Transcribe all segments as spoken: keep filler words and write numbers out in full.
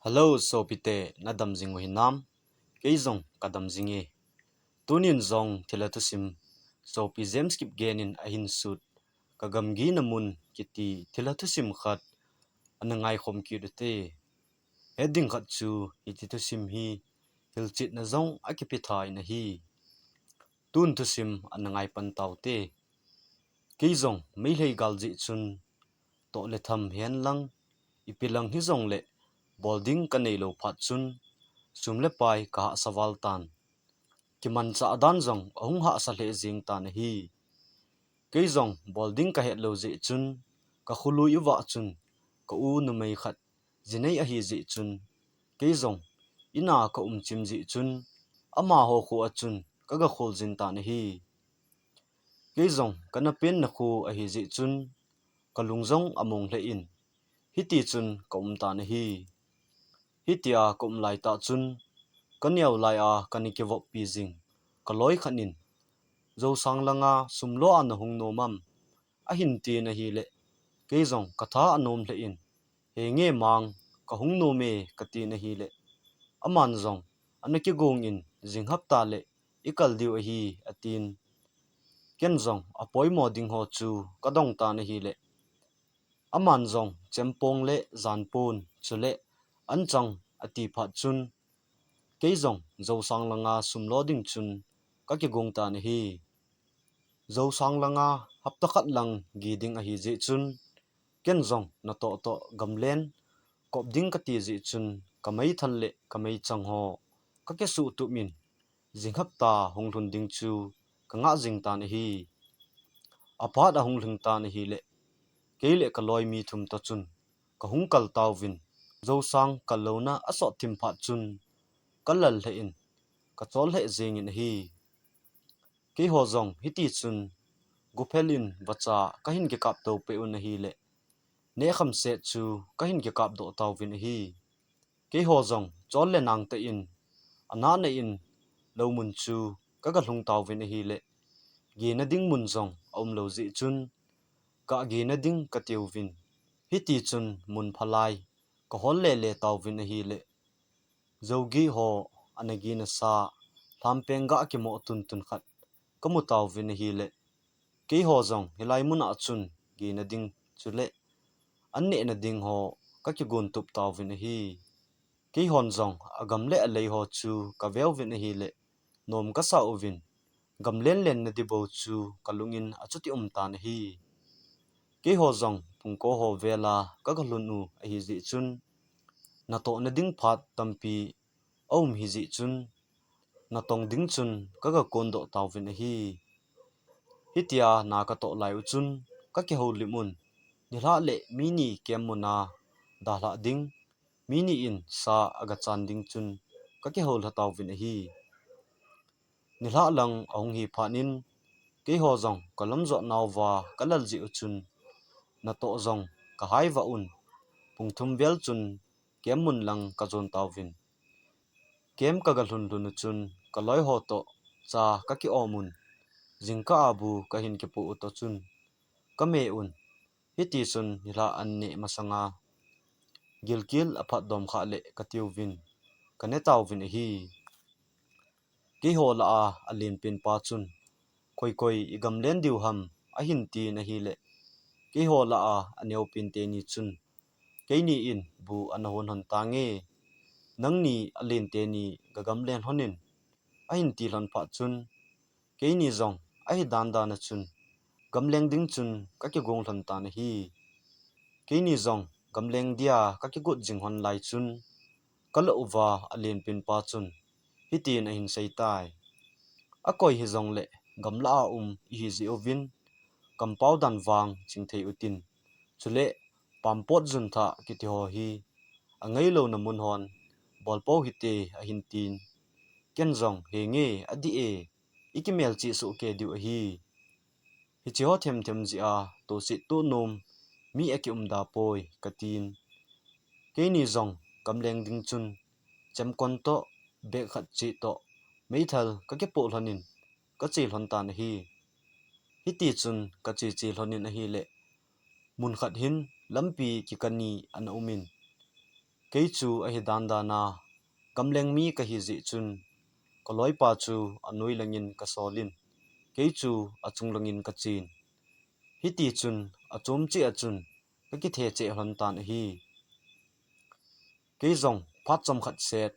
Hello, sopite, nadam jing u hinam? Kei jong kadam jing e. Tunin jong thilha thusim, sopi James Kipgen in ahin sut, Ka Gamgi Na Mun kiti thilha thusim khat ana ngaikhom kit u te. He ding khat chu hiti thusim hi hilchetna jong akipe tha in ahi. Tun thusim ana ngaipan tau te. Kei jong Meitei gal jeh chun toh le tham hen lang, ipi lang hijongle bol ding kanei lou phat chun sum le pai kahahsa val tan. Kimanchah dan jong ahung hahsa lheh jeng tan ahi. Kei jong bol ding kahet lou jeh chun, kakhului uva chun ka u numei khat jinei ahi jeh chun, kei jong in a kaum chim jeh chun, amaho kho a chun kaga khol jin tan ahi. Kei jong kana penna kho ahi jeh chun, kalung jong among lheh in, hiti chun kaum tan ahi. Hitia kaum lai tah chun, kaneo lai a kana kivoppi jing kaloi khat in, Jousang langa sum lo a nahung nom am? ahin tin ahile, kei jong katha anom lheh in, Henge Mang, kahung nom e, katin ahile, aman jong ana kigong in, Jing hapta le ikal diu ahi, atin. Ken jong apoimo ding ho chu kadong tan ahile, aman jong chempong le janpon chule anchang ati phat chun, kei jong Jousang langa sum lo ding chun kakigong tan ahi. Jousang langa hapta khat lang gi ding ahi jeh chun, ken jong natoh toh gamlen kop ding kati jeh chun, kameithan le kameichang ho kakisuhtup in, jing hapta hung lhun ding chu kangah jing tan ahi. Aphat ahung lhung tan ahile, kei le kaloi mi thum toh chun kahung kal tauvin, Jousang kallouna asot thim phat chun kalal lheh in, kachol lheh jeng in ahi. Keiho jong hiti chun guphel in vacha kahin kikap tou peh un ahile, nehkham set chu kahin kikap doh tauvin ahi. Keiho jong chol le nang tah in, anahna in, lou mun chu kaga lhung tauvin ahile, gena ding mun jong aum lou jeh chun, kagena ding katiuvin, hiti chun mun phalai kahol lele tauvin ahile, Jogi ho ana gina sa lhampeng ga kimoh tuntun khat kamu tauvin ahile, keiho jong hilai mun a chun gina ding chule an nehna ding ho kakigon tup tauvin ahi. Keihon jong agam le alei ho chu kaveuvin ahile, nom kasa uvin, gamlen lenna ding bou chu kalungin achuti um tan ahi. Keiho jong pungko ho vela kaga lhun u ahi jeh chun, natohna ding phat tampi aum hi jeh chun, natong ding chun kaga kondoh tauvin ahi. Hitia na katoh lai u chun kakihoulim un, nilhah le mi ni camp muna dalhah ding, mi ni in sa aga chan ding chun kakihou lha tauvin ahi. Nilhah lang ahung hi phat in, keiho jong kalam jot nauva kalal jeh u chun, natoh jong kahai vah un, pung thum vel chun camp mun lang kajon tauvin. Camp kaga lhun lhun u chun, kaloi ho toh cha kakiom un, jingkah a bu kahin kipoh u toh chun, kame un. Hiti chun nilhah an neh masanga gilkel aphat dom khah le katiuvin, kane tauvin ahi. Keiho lah a alenpen pa chun, koi koi igamlen diu ham, ahin tin ahile, keiho lah a aneopen teni chun, keini in bu ana hon hon tange, nangni alen teni gagamlen lhon in, ahin ti lhon phat chun, keini jong ahi dan dan a chun, gamleng ding chun kakigong lhon tan ahi. Keini jong gamleng dia kakigot jing lhon lai chun, kalo uva alenpen pa chun hitin ahin sei tai. Akoi hijongle gamlah a um ihi jeh uvin, kampao dan vang chingthei utin, chule pampot junthah kiti ho hi angailona mun hon bolpou hite, ahin tin. Ken jong, henge, adih e, ikimelchih soh kei diu ahi. Hiche ho themthem jeh a tohset tohnom mi akium da poi, katin. Keini jong gamleng ding chun chemkon toh, bag khat cheh toh, meithal kakipoh lhon in, kache lhon tan ahi. Hiti chun kache che lhon in ahile, mun khat hin lampi kikah ni ana um in, Kei chu ahi dandan a gamleng mi kahi jeh chun, kaloipa chu anoi langin kasolin, kei chu achung langin kachen. Hitichun achom cheh a chun kakithe cheh lhon tan ahi. Kei jong phat chomkhat set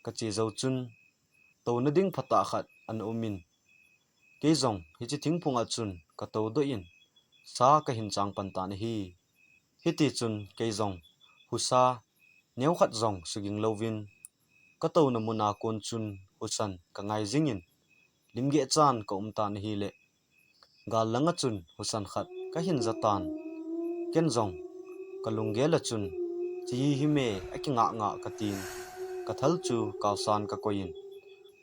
kache jou chun, touna ding phatah khat ana umin, kei jong hiche thingphung a chun katou doh in, sa kahin chang pan tan ahi. Hitichun kei jong husa neokhat jong suging louvin, katouna mun a kon chun husan kangai jingin, limgeh chan kaum tan ahileh, gal langa chun husan khat kahin ja tan. Ken jong kalunggel a chun, chehi hi me, akingah ngah katin, kathal chu kaosan kakoiyin,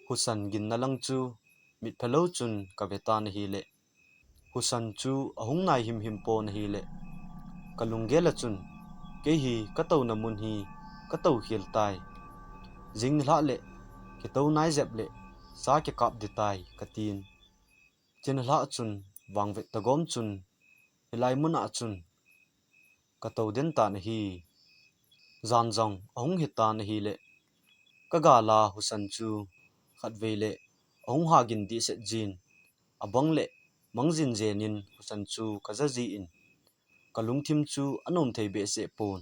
husan ginna lang chu mitphelou chun kave tan ahileh, husan chu ahung nai himhim pon ahileh, kalunggel a chun, kei hi katouna mun hi katou khel tai. Jing nilhah leh kitou nai jep leh sa kikap ding tai katin. Chunilhah chun vangvet tagom chun hilai mun a chun katou den tan ahi. Jan jong ahung hitan ahileh, kagala husan chu khatvei leh ahung hagin dehset jin, abang leh mangjin jenin husan chu kaja jin, kalungthim chu anom thei behseh pon.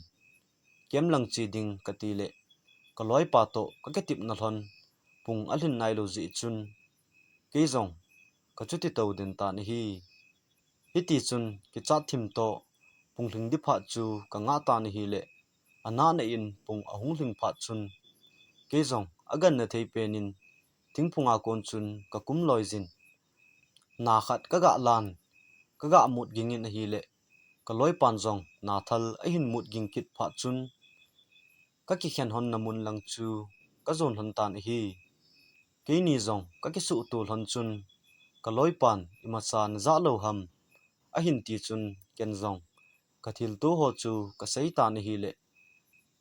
Kem lang che ding katileh, kaloipa toh kakitepna lhon pung alhin nailou jeh chun, kei jong kachuti tou den tan ahi. Hitichun kichat thim toh pung lhing ding phat chu kangah tan ahileh, anahna in pung ahung lhing phat chun, kei jong aganna thei penin thingphunga kon chun kakum loijin, na khat kagah lan, kagah mut gingin ahileh, kaloipan jong nathal ahin mut ging kit phat chun, kakikhen lhonna mun lang chu kajon lhon tan ahi. Keini jong kakisuhto lhon chun, kaloipan imacha najah lou ham ahin ti chun, ken jong kathilto ho chu kasei tan ahileh,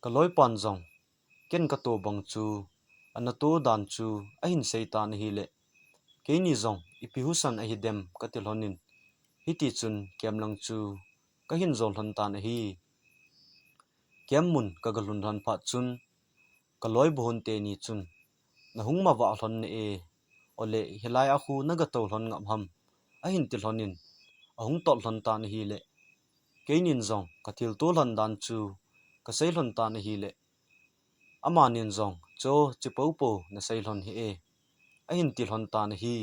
kaloipan jong ken kato bang chu, ana to dan chu ahin sei tan ahileh, keini jong ipi husan ahi dem kati lhonin, hitichun kem lang chu kahin jol lhon tan ahi. Kem mun kaga lhun lhon phat chun, kaloi buhon teni chun, nahung mavah lhon na e, ole hilai a khu nagatou lhon ngap ham, ahin ti lhonin, ahung tot lhon tan ahileh, keinin jong kathilto lhon dan chu kasei lhon tan ahileh, amanin jong, cho, che popo nasei lhon hih e, ahin ti lhon tan ahi.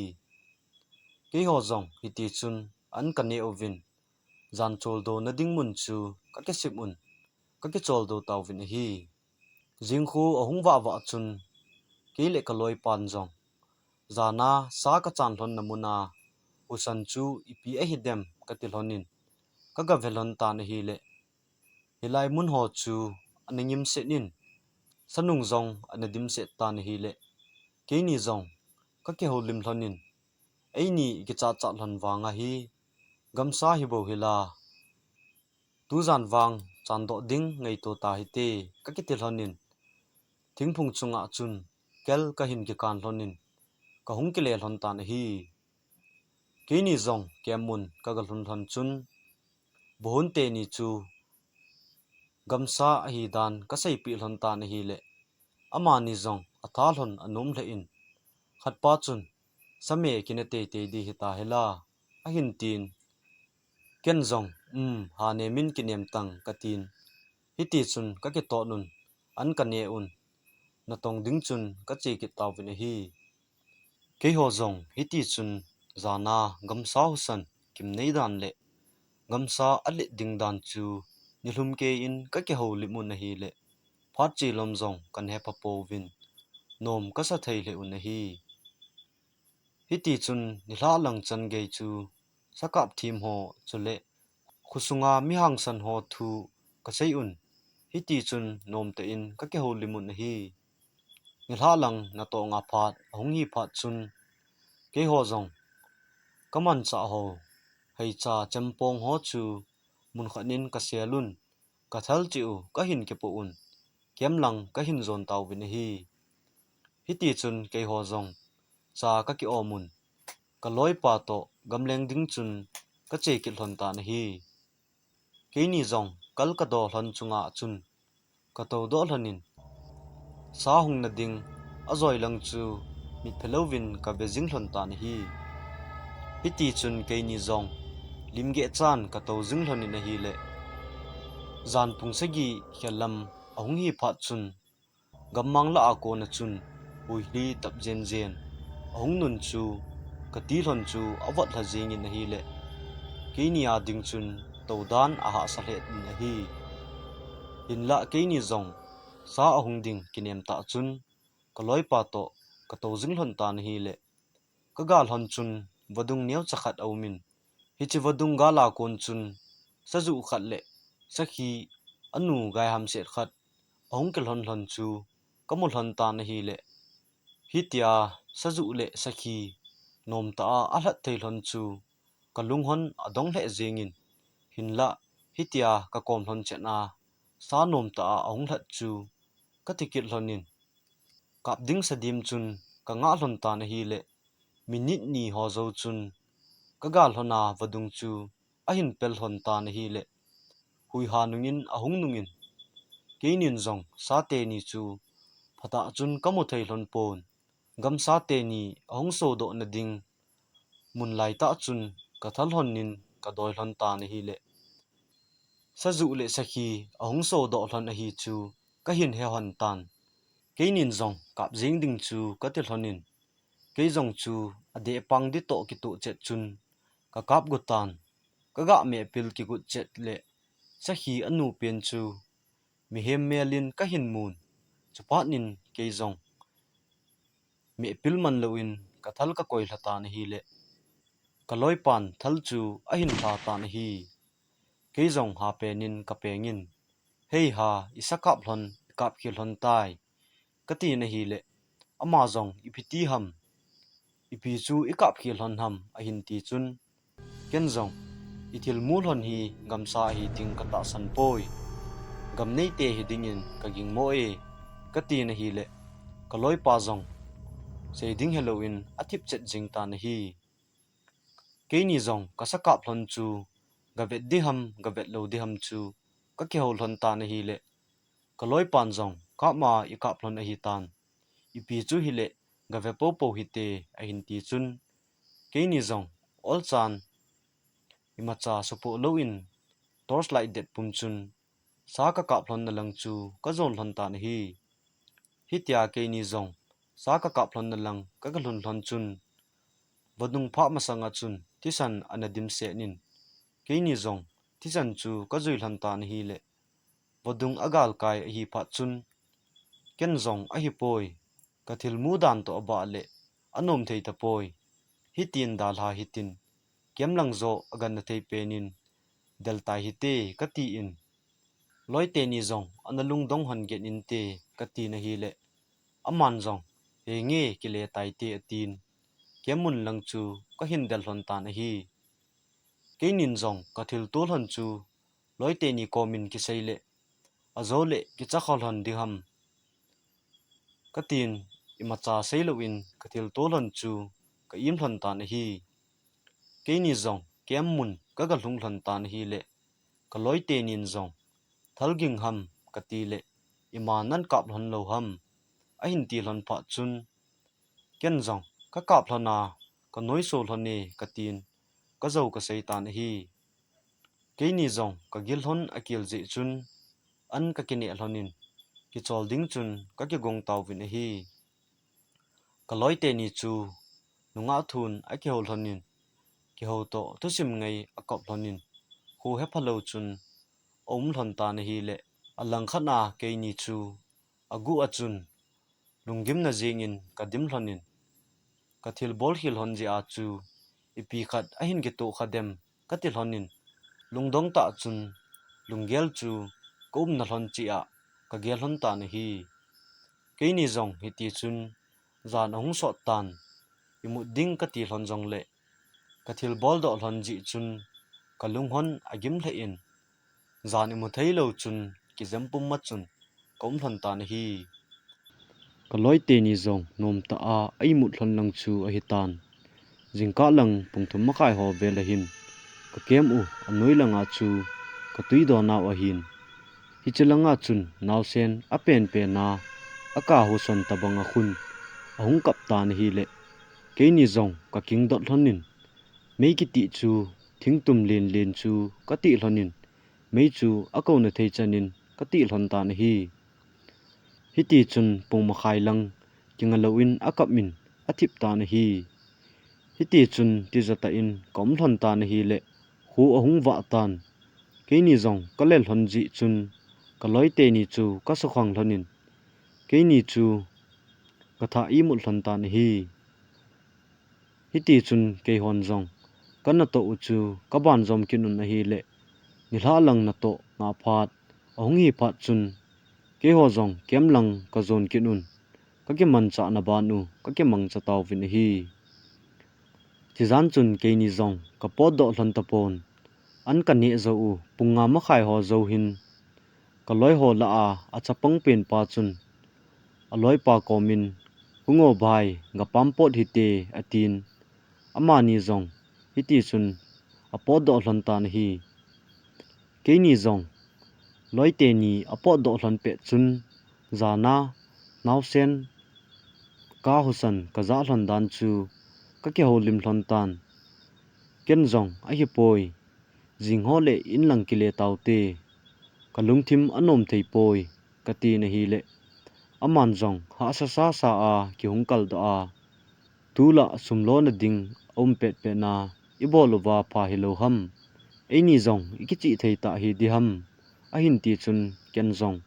Keiho jong hitichun an kaneh uvin, jan choldo na ding mun chu kakisem un, kakicholdo tauvin ahi. Jingkhu ahung vah vah chun, kei le kaloipan jong, jana sa kachan lhonna muna husan chu ipi ahi dem kati lhonin, kaga ve lhon tan ahileh, hilai mun ho chu ana ngimset in, sanung jong ana dimset tan ahileh, keini jong kakihoulim lhonin, eini ikichat chat lhon vang ahi, gamsa hi bou hila, tujan vang chandoh ding ngaito tahite, kakiti lhonin, thingphung chunga chun kel kahin kikan lhonin, kahung kile lhon tan ahi. Keini jong kem mun kaga lhun lhon chun, buhon teni chu gamsa ahi dan kaseipeh lhon tan ahileh, amani jong atha lhon anom lheh in, khatpa chun, same kine teitei di hita hila, ahin tin, ken jong, um, ha nemin kinem tang katin, hitichun kakitoh un, an kaneh un, natong ding chun kache kit tauvin ahi. Keiho jong hitichun jana gamsa husan kimnei dan leh gamsa alet ding dan chu nilhum keiyin kakihoulim un ahileh, phat chelom jong kanhepha pouvin, nom kasa thei lheh un ahi. Hitichun nilhah lang chan gei chu sakap thim ho chule khosunga mi hangsan ho thu kasei un, hitichun nomtah in kakihoulim un ahi. Nilhah lang natoh nga phat ahung hi phat chun, keiho jong kamanchah ho, heicha chempong ho chu munkhat in kasel un, kathal cheh u kahin kipoh un, kem lang kahin jon tauvin ahi. Hitichun keiho jong cha kakiom un, kaloipa toh gamleng ding chun kache kit lhon tan ahi. Keini jong kal kadoh lhon chunga chun, ka tou doh lhon in, sa hung na ding a zoi lang chu mit phe louvin ka ve zing lhon tan ahi. Hiti chun keini zong lim geh chan ka tou zing lhon in ahile, zan pung sagi khel lam a hung hi phat chun, gammang lah a kona chun huihli tap zenzen a hung nun chu ka ti lhon chu a vot lha zingin ahile, keini a ding chun tou dan a hahsa lheh in ahi. Hinlah keini zong sa a hung ding kinem tah chun ka loipa toh ka tou zing lhon tan ahile, ka gal lhon chun vadung neu cha khat a um in, hiche vadung gal a kon chun sazuh khat le sakhi a nu gai hamset khat a hung kilhon lhon chu ka mu lhon tan ahile, hitia sazuh le sakhi nomtah a a lhat thei lhon chu ka lunghon a dong lheh zingin, hinlah hitia ka kom lhon chet a sa nomtah a a hung lhat chu ka ti kit lhon in, kap ding sa dim chun ka ngah lhon tan ahile, minute ni ho zo chun ka gal lhon a vadung chu a hin pel lhon tan ahile, huiha nungin a hung nungin, keinin zong sa teni chu phatah chun ka mu thei lhon pon, gamsa teni a hung sodoh na ding mun laitah chun ka thal lhon in ka doi lhon tan ahile, sazuh le sakhi a hung sodoh lhon ahi chu ka hin he lhon tan. Keinin zong kap zing ding chu ka ti lhon in, kei zong chu a deh pang di toh kituh chet chun ka kap gu tan. Ka gah mehpil kigut chet le sakhi a nu pen chu mihem melin ka hin mun, chuphat in kei zong mehpil man loin ka thal ka koi lha tan ahile, ka loipan thal chu a hin lha tan ahi. Kei zong ha penin ka pengin, "Hei ha, i sa kap lhon, i kap khel lhon tai," ka tin ahile, ama zong, "Ipi ti ham? Ipi chu i kap khel lhon ham?" a hin ti chun, ken zong, "I thil mu lhon hi gamsa ahi ding ka tahsan poi. Gam neite hi dingin ka gingmo e," ka tin ahile, ka loipa zong sei ding heloin a thip chet zing tan ahi. Keini zong ka sa kap lhon chu ga vet di ham, ga vet lo di ham chu ka kiho lhon tan ahile, ka loipan zong, "Kap ma i kap lhon ahi tan. Ipi chu hile ga ve popo hite," a hin ti chun, keini zong olchan imacha supoh loin torch light det pum chun sa ka kap lhon na lang chu ka zon lhon tan ahi. Hitia keini zong sa ka kap lhon na lang ka ga lhun lhon chun, vadung phah masanga chun thisan ana dim seh in, keini zong thisan chu ka zui lhon tan ahile, vadung a galkai ahi phat chun, ken zong, "Ahi poi, ka thil mu dan toh a bah le a nom thei ta poi. Hitin dalha hitin, kem lang zo a gan na thei penin del tai hite," ka ti in, "Loite ni zong ana lungdong hon gen inte," ka ti na hile, aman zong, "He nge kile tai te," a tin, kem mun lang chu ka hin del lhon tan ahi. Keinin zong ka thil tu lhon chu loite ni komin kisei le, a zo le kicha kho lhon di ham ka tin, imacha sei loin ka thil tu lhon chu ka im lhon tan ahi. Keini zong kem mun ka ga lhung lhon tan ahile, ka loite nin zong, "Thal ging ham?" ka ti le, "Ima nan kap lhon lo ham?" a hin ti lhon phat chun, ken zong, "Ka kap lhon a, ka noi so lhon e," ka tin, ka zo ka sei tan ahi. Keini zong ka gil lhon a kil jeh chun, an ka kineh lhon in, kichol ding chun ka kigong tauvin ahi. Ka loite ni chu nungah thun a kiho lhon in, kiho toh thusim ngei a kop lhon in, khu hepha lo chun a um lhon tan ahile, a langkhat a keini chu a guh a chun lunggimna zingin ka dim lhon in, ka thil bol khel lhon jeh a chu ipi khat a hin kituh kha dem ka ti lhon in, lungdong tah chun lunggel chu ka umna lhon cheh a ka gel lhon tan ahi. Keini zong hiti chun jan a hung sot tan, imut ding ka ti lhon zong le, ka thil bol doh lhon jeh chun ka lunghon a gim lheh in, jan imu thei lo chun kizem pum ma chun ka um lhon tan ahi. Ka loite ni zong nomtah a a imut lhon lang chu ahi tan. Jingkah lang pung thum makai ho vel ahin, ka kem u a noi langa chu ka tui dawn au ahin, Hiche langa chun naosen apenpen a, aka huson tabang a khun ahung kap tan ahile, keini jong ka kingdot lhonin, mei kiti chu, thingtum lenlen chu ka tih lhonin, mei chu akouna thei chanin ka tih lhon tan ahi. Hiti chun pung makhai lang kinga louvin akap in athip tan ahi. Hiti chun tijatah in ka um lhon tan ahile, kho ahung vah tan. Keini jong ka lel lhon jeh chun, ka loi teni chu ka sukhang lhonin, keini chu ka tha imut lhon tan ahi. Hiti chun keihon jong ka natoh u chu ka banjom kit un ahile, nilhah lang natoh ngah phat ahung hi phat chun, keiho jong camp lang ka jon kit un, ka kimanchah na ban u ka kimangcha tauvin ahi. Tijan chun keini jong ka potdoh lhon tapon, an ka neh jou u pung nga makhai ho jou hin, ka loi ho lah a, achapang pen pa chun, aloipa komin, "Hung o bai, ga pampot hite," atin. Amani jong hiti chun apotdoh lhon tan ahi. Keini jong loi teni apotdoh lhon pet chun, jana naosen ka huson ka jah lhon dan chu ka kihoulim lhon tan. Ken jong, "Ahipoi, jing ho le in lang kile taute, ka lungthim anom thei poi," ka tin ahile, aman jong hahsa sasa a kihung kaldoh a, "Tulai sum lona ding aum petpet na, ibol uva pha hilou ham? Eini jong ikichih thei ta hi di ham?" ahin ti chun, ken jong,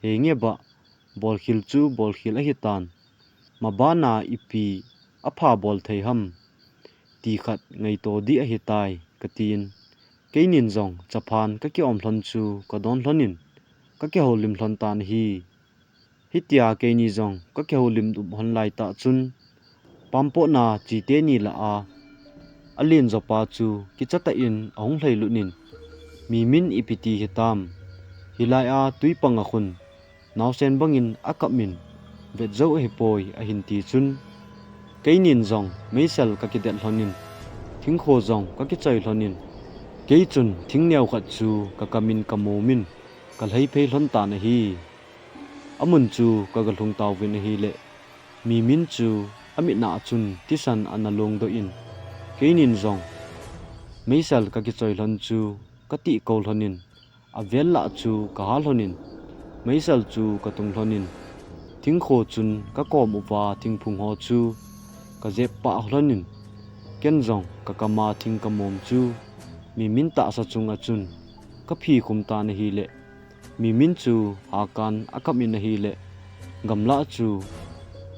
"Henge bah, bolkhel chu bolkhel ahitan, mabana ipi apha bol thei ham, ti khat ngaito di ahitai," ka tin. Keinin jong chaphan ka kiom lhon chu ka don lhonin, ka kihoulim lhon tan ahi. Hitia keini jong ka kihoulim dup lhon laitah chun, pampotna chite ni lah a, alen jopa chu kichatah in ahung lhailut in, "Mi min ipi ti hitam? Hilai a tui pang a khun naosen bangin akap in, vet jou ahipoi," ahin ti chun, keinin jong meisel ka kidet lhonin, thingkho jong ka kichoi lhonin, kei chun thingneo khat chu ka kamin ka momin, ka lhaiphei lhon tan ahi. Amun chu ka galhung tauvin ahile, mi min chu amit na a chun thisan ana longdoh in, keinin jong meisel ka kichoi lhon chu ka tihkou lhonin, avel lah chu ka ha lhonin, meisel chu ka tung lhonin, thingkho chun ka kom uva thingphung ho chu ka jep pah lhonin, ken jong ka kama thing ka mom chu mi min tahsa chunga chun ka phikhum tan ahile, mi min chu hakan akap in ahile, gamlah chu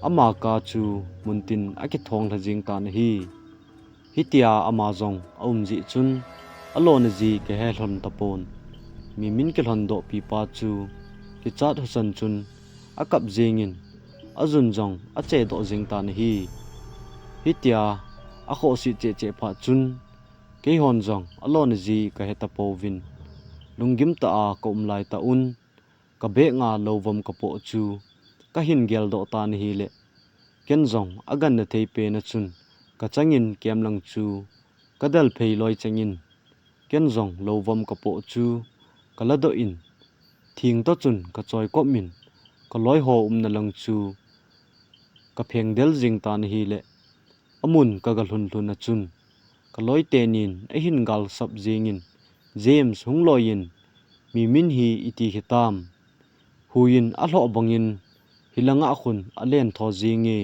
ama ka chu muntin akithong lha jing tan ahi. Hitia ama jong aum jeh chun, alona ji ka he lhon tapon. Mi min kilhondoh pipa chu kichat huson chun akap jingin, ajun jong achedoh jing tan ahi. Hitia akhohse cheh cheh phat chun, keihon jong alona ji ka he tapouvin, lunggim tah a ka um laitah un, ka bag a lou vom ka poh chu ka hin geldoh tan ahile, ken jong aganna thei pen a chun ka changin camp lang chu ka del phei loi chengin, ken jong lou vom ka poh chu ka ladoh in, thing toh chun ka choi kop in, ka loi ho umna lang chu ka pheng del jing tan ahile, amun ka galhun lhun a chun, ka loi tenin ahin galsap jingin, "James, hung loi in, mi min hi iti hitam? Huiyin alhoh bangin hilanga khun alen tho jinge,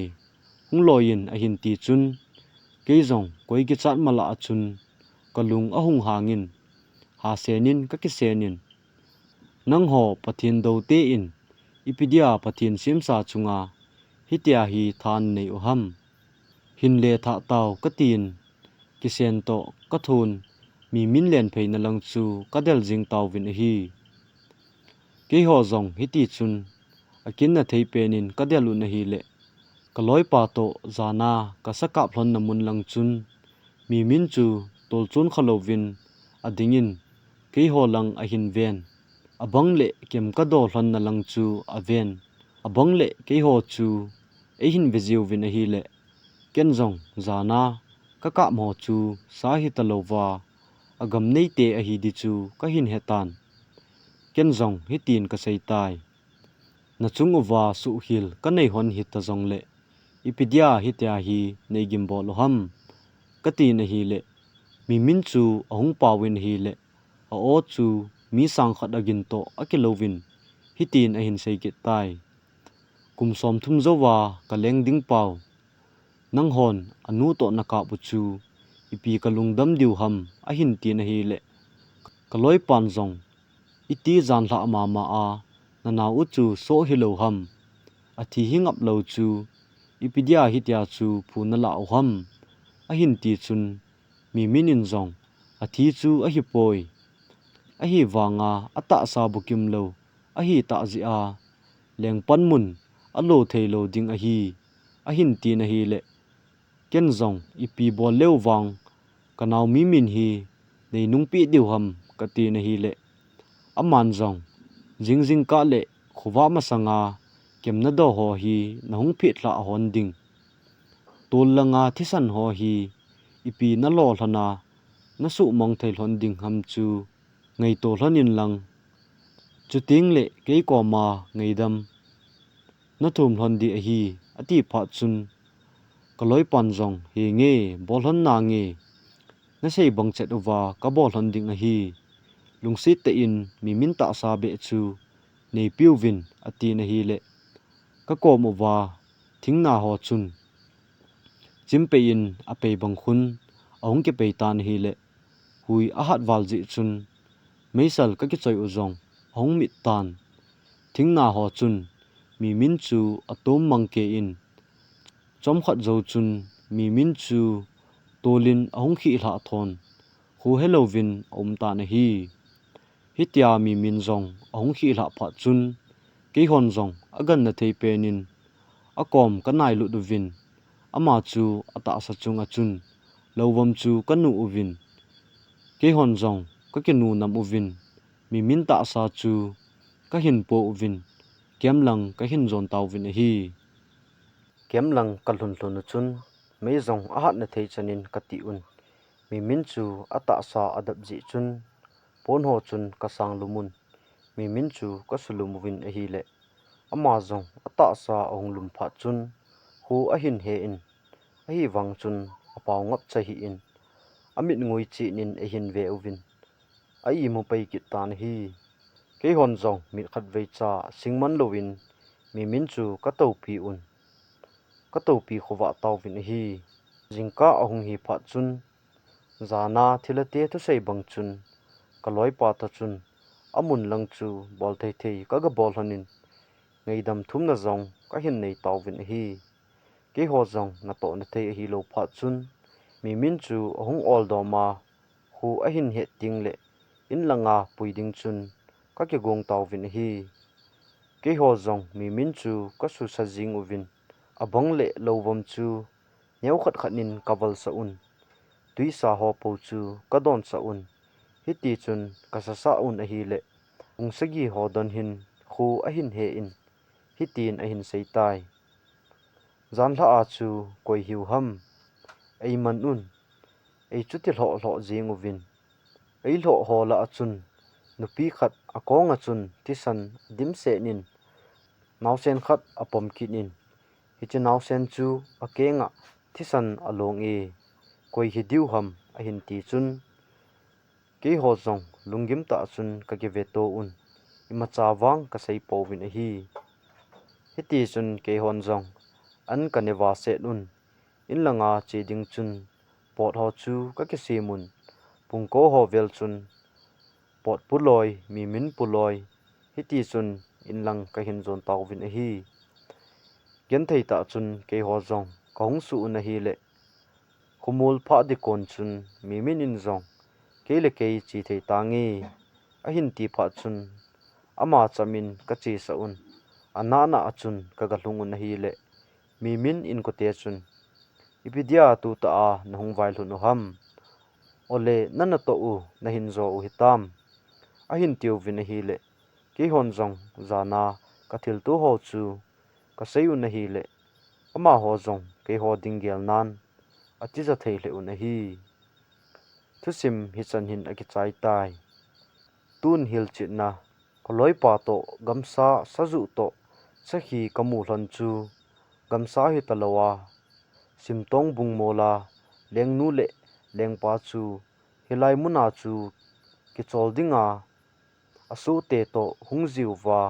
hung loi in," ahin ti chun, kei jong koi kichat malah a chun ka lung ahung hangin, hasenin ka kisenin, "Nangho Pathen doute in ipi dia Pathen semsa chunga hitia hi tha nanei u ham? Hin le thah tau," ka tin, kisen toh ka thon, mi min len pheina lang chu ka del jing tauvin ahi. Keiho jong hiti chun akinna thei penin ka del un ahile, ka loipa toh jana ka sakap lhonna mun lang chun, mi min chu tolchun kha louvin adingin, keiho lang ahin ven. Abang le kem ka do lhonna lang chu aven. Abang le keiho chu eihin ve jiuvin ahile, ken jong jana ka kap ho chu sa hita louva, agam neite ahi di chu ka hin hetan. Ken jong hitin kasei tai. Nachung uva suhkhel kanei hon hita jongle, ipi dia hitia hi nei gimbol u ham, katin ahile, Mimin chu ahung paovin ahile, a-o chu mi sang khat agin toh akilouvin, hitin ahin sei kit tai. Kum somthum jouva kaleng ding pau, nanghon anu toh nakap u chu, ipi kalungdam diu ham, ahin tin ahile, kaloipan jong, iti janlhah mama a, nanao u chu soh hilou ham, athi hi ngaplou chu, ipi dia hitia chu phu nalah u ham, ahin ti chun, Mimin in jong, athi chu ahipoi, ahivanga atahsa bukim lou ahitah jeh a, lengpan mun alo theilou ding ahi, ahin tin ahile, ken jong ipi bol leu vang, kanao Mimin hi nei nungpeh diu ham, katin ahile, aman jong, jingjing kah le khovah masanga kemna doh ho hi nahung phetlhah hon ding, tol langa thisan ho hi ipi nalo lhon a, nasuhmang thei lhon ding ham chu ngaito lhon inlang, chuteng le kei koma ngaidam nathum lhon ding ahi, ati phat chun, kaloipan jong, henge, bol lhon nange, nasei bang chet uva kabol lhon ding ahi, lungset tah in Mimin tahsa beh chu neipeuvin, atin ahile, kakom uva thingna ho chun chimpei in apei bang khun ahung kipei tan ahile, hui ahat val jeh chun, meisel kakichoi u jong ahung mit tan. Thingna ho chun Mimin chu atom mang kei in, chomkhat jou chun Mimin chu tolin ahung khih lhah thon, kho helouvin aum tan ahi. Hitia Mimin jong ahung khih lhah phat chun, keihon jong aganna thei penin akom kanailut uvin, ama chu atahsa chunga chun louvam chu kanu uvin, keihon jong kakinu nam uvin, Mimin tahsa chu kahin po uvin, camp lang kahin jon tauvin ahi. Camp lang kalhun lhun u chun, mei jong ahatna thei chanin kati un, Mimin chu atahsa adap jeh chun, pon ho chun kasang lum un, Mimin chu kasulum uvin ahile, ama jong atahsa ahung lum phat chun, kho ahin he in, ahivang chun apao ngap cha hih in, amit ngoi chen in eihin ve uvin, a-imu pai kit tan ahi. Keihon jong mit khatvei cha singman louvin, Mimin chu katoupi un, katoupi khovah tauvin ahi. Jingkah ahung hi phat chun, jana thilha te thusei bang chun, kaloipa toh chun, amun lang chu bol thei thei kagabol lhonin, ngaidam thumna jong kahin nei tauvin ahi. Keiho jong natohna thei ahilou phat chun, Mimin chu ahung oldom a, kho ahin het tengle, in langa pui ding chun kakigong tauvin ahi. Keiho jong Mimin chu kasusa jing uvin, abang le louvam chu neokhat khat in kavalsah un, twisa ho pou chu kadonsah un, hitichun kasasah un ahile, pung sagi ho don hin kho ahin he in, hitin ahin seitai. Janlhah a chu koi hiu ham, eiman un, eichuti lhoh lhoh jing uvin. Eilhoh ho lah a chun, nupi khat akonga chun thisan adimset in, naosen khat apom kit in, hiche naosen chu akenga thisan along e, koi hidiu ham, ahin ti chun, keiho jong lunggim tah chun kakiveto un, imacha vang kasei pouvin ahi. Hitichun keihon jong an kaneva set un, in langa che ding chun, pot ho chu kakisem un, pungko ho vel chun, pot puloi, Mimin puloi, hitichun in lang kahin jon tauvin ahi. Genthei tah chun keiho jong kahung suh un ahile, khomol phah ding kon chun Mimin in jong, kei le kei che thei tange, ahin ti phat chun, ama chamin kachesah un, anahna a chun kagalhung un ahile, Mimin inkote chun, ipi dia tutah a nahung vailhun u ham, ole nanatoh u nahin jo u hitam, ahin tiuvin ahile, keihon jong jana kathilto ho chu kasei un ahile, amaho jong keiho ding gelnan atija thei lheh un ahi. Thusim hichan hin akichai tai. Tun hilchetna Kaloipa toh gamsa sajuh toh sakhi kamu lhon chu gamsa hitaloua, Simtong bungmola lengnu le lengpa chu hilai muna chu kichol dinga asohte toh hung jiuva,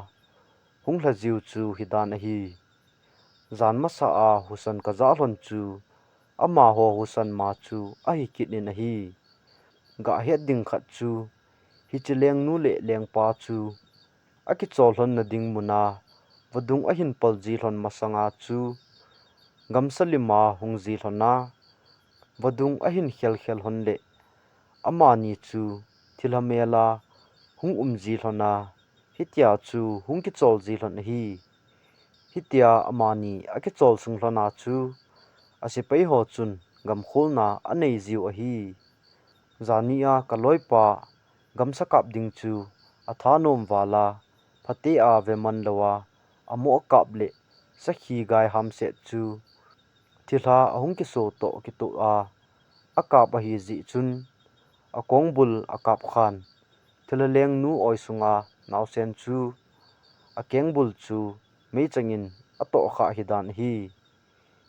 hung lha jiu chu hidan ahi. Jan masa a husan kajah lhon chu amaho husan ma chu ahi kit in ahi. Gah het ding khat chu, hiche lengnu le lengpa chu akichol lhonna ding muna vadung ahin pal ji lhon masanga chu gamsa lima hung ji lhona, vadung ahin khelkhel lhon le amani chu thilha mela hung um ji lhona, hitia chu hung kichol ji lhon ahi. Hitia amani akichol sung lhona chu asepaiho chun gamkholna anei jiu ahi. Jani a kaloipa gamsa kap ding chu athanom vala, phatea ve man louva, amoh kap le sakhi gai hamset chu thilha ahung kiso toh kitoh a akap ahi jeh chun, akongbul akap khan, thilha lengnu oi sunga naosen chu akengbul chu meichangin atoh khah hidan ahi.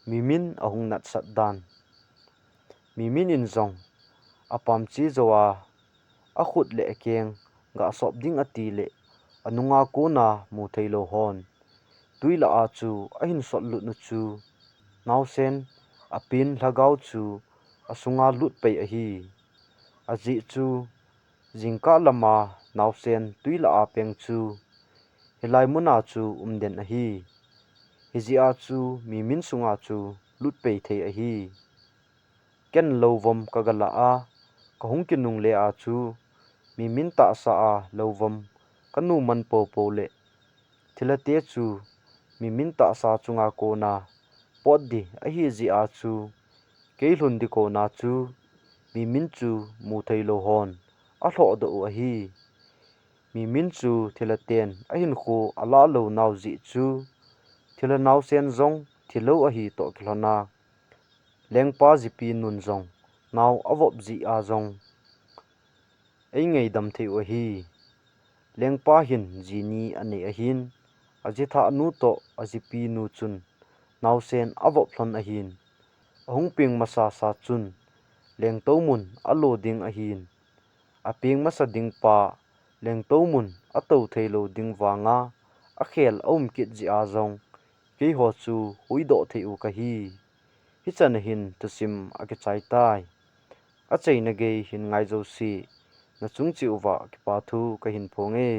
Mimin ahung natsat dan. Mimin in jong apam che jouva akhut le akeng gah sop ding ati le anunga kona mu theilou hon twi lah a chu ahin sotlut nu chu naosen apen lhagao chu asunga lut pei ahi. Ajeh chu jingkah lama naosen twi lah a peng chu hilai muna chu umden ahi. Hijeh a chu mimin sunga chu lut pei thei ahi. Ken louvom kagalah a kahung kinungle a chu mimin tahsa a louvom kanu man poupou le thilhate chu mimin tahsa chunga kona pot di ahi jeh a chu kei lhun di kona chu mimin chu mu theilou hon alhohdoh u ahi. Mimin chu thilhaten ahinkho alah lou nau jeh chu thilha naosen jong thilou ahi toh kilhona, lengpa jipi nun jong nao avop jeh a jong eingaidam thei u ahi. Lengpa hin ji ni anei ahin, ajithah nu toh ajipi nu chun naosen avop lhon ahin, ahung peng masasa chun lengtou mun alo ding ahin, apeng masa ding pa lengtou mun atou theilou ding vanga akhel aum kit jeh a jong keiho chu huhdoh thei u kahi. Hichan a hin thusim akichai tai. Achaina gei hin ngai jouse nachung cheh uva kipa thu kahin phong e.